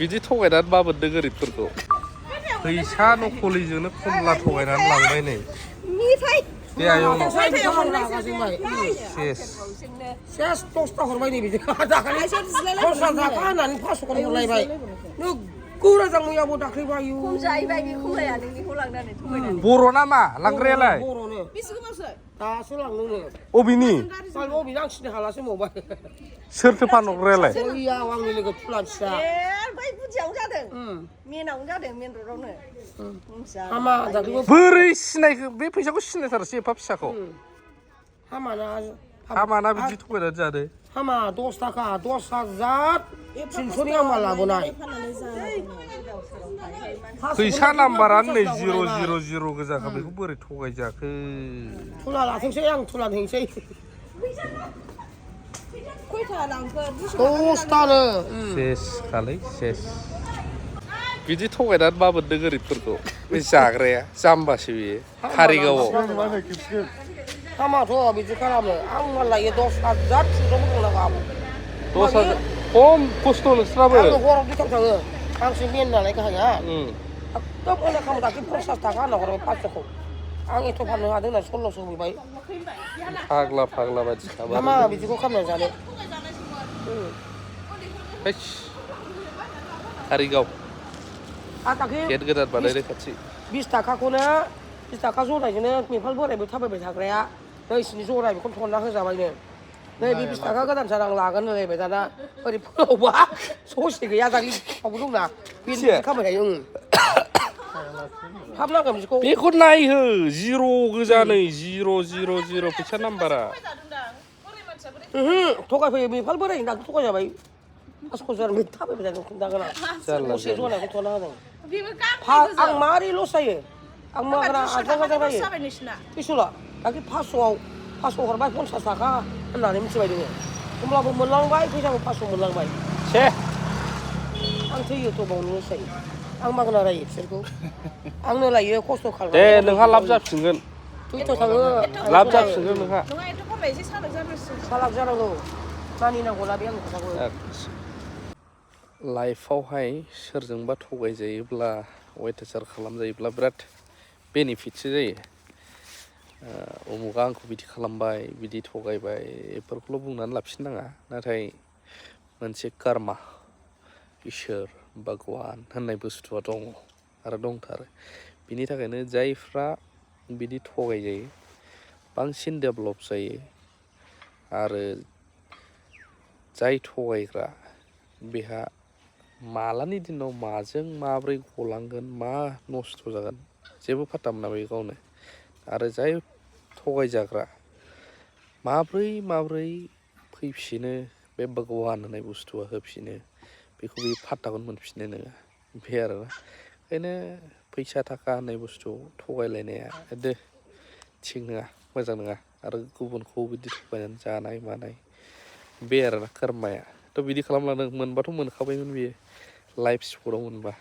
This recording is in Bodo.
बिदि थगायनानै मा मोनदों गोरिबफोरखौ फैसा नखलिजोंनो खमला थगायनानै लांबाय नै बे आयंनाव सेस 10टा हरबाय नै बिदि दाखालि 10 थाखा होननानै 500 हरलायबाय नोगोराजां मैयाबो दाख्लै बायो खम जाहैबाय बे खमलाया नोंनिखौ लांनानै थगायनानै बर' ना मा लांग्रायालाय बर'नो बेसे गोबावसो दासो लांदोंनो अबेनि अबेनि आं सिनाय हालासो मावबाय सोरथो फानहरग्रायालाय बैयाव आंनि लोगो थुला फिसा बै बुदियावनो जादों मेनावनो जादों मेन रडआवनो हामा दाख्लैबो बोरै सिनायखो बे फैसाखौ सिनायथारसै एफा फिसाखौ हामाना बिदि थगायनानै जादो हामा 10 थाखा 10,000 300नि हामा लाबोनाय फैसा नाम्बारानो नै 000 गोजाखा बेखौ बोरै थगायजाखो थुला लाथोंसै आं थुला होनोसै खयथा लांखो 10टानो सेस खालै सेस बिदि थगायनानै मा मोनदों गोरिबफोरखौ बे जाग्राया जाम्बासो बेयो कारिगावआव हामाथ' बिदि खालामो आं मालाय 10,000 300 बोखांनांगौ 10,000 खम खस्थ' नोंस्राबो आङो हराव दुइटायाव थाङो आंसो मेन नालाय गाहाया एकदम मोजां खालामो दाख्लै 50 थाखा होनना हरबाय 500खौ आं एथ' फाननो हादों होनना 1600 होबाय फाग्ला बायदि हामा बिदिखौ खालामनानै जानो कारिगाव आं दाख्लै गेट गोदान बानायनाय खाथि 20 थाखाखौनो 20 थाखा जरायजोंनो नेपाल बोरायबो थाबायबाय थाग्राया नोंसिनि जराय बेखौनो थनना होजाबायनो नै बे 20 थाखा गोदानथार आं लागोन होनलायबाय दाना ओरै फोलावबा ससे गैया दाख्लै फावबो दंना बेनो खामायखायो थाब नांगोन बिदिखौ बेखौ नायहो 0 गोजा नै 000 फैसा नाम्बारा थगायफैयो नेपाल बोरायनि दाख्लै थगायजाबाय 5,000 थाबायबाय थादों खोन्थागोन आं ससे जरायखौ थनना होदों आं मारै लस जायो आं माग्रा आजां गाजां जायो बिसला दाख्लै 500 हरबाय 50 थाखा होननानै मिथिबाय दोङो होमब्लाबो मोनलांबाय फैसाखौ 500 मोनलांबाय छे आं थैयोथ' बावनो लस जायो आं मागोना रायो बिसोरखौ आंनो लायो खस्थ' खालामो दे नोंहा लाब जाफिनगोन थैथ' थाङो लाब जाफिनगोन नोंहा नङा एथ' खमला एसे सालाक जानांगौ मानिनांगौना बे आंनि खोथाखौ लाइफआवहाय सोरजोंबा थगायजायोब्ला अयथासार खालामजायोब्ला बिराद बेनिफिटसो जायो उमुगा आंखौ बिदि खालामबाय बिदि थगायबाय बेफोरखौल' बुंनानै लाफिननाङा नाथाय मोनसे कर्मा इसोर भगवान होननाय बुस्थुआ दङ आरो दंथारो बिनि थाखायनो जायफ्रा बिदि थगायजायो बांसिन डेभेलप जायो आरो जाय थगायग्रा बेहा मालानि दिनाव माजों माब्रै गलांगोन मा नस्थ' जागोन जेबो फात्ता मोना बे गावनो आरो जाय थगायजाग्रा माब्रै फैफिनो बे भगवान होननाय बुस्थुआ होफिनो बेखौ बे फात्ताखौनो मोनफिननाय नङा बे आरोना ओंखायनो फैसा थाखा होननाय बुस्थुआव थगायलायनाया थिग नङा मोजां नङा आरो गुबुनखौ बिदि थगायनानै जानाय मानाय बे आरोना कर्माया थ' बिदि खालामलांदों मोनबाथ' मोनखाबायमोन बियो लाइफ स्पटआव मोनबा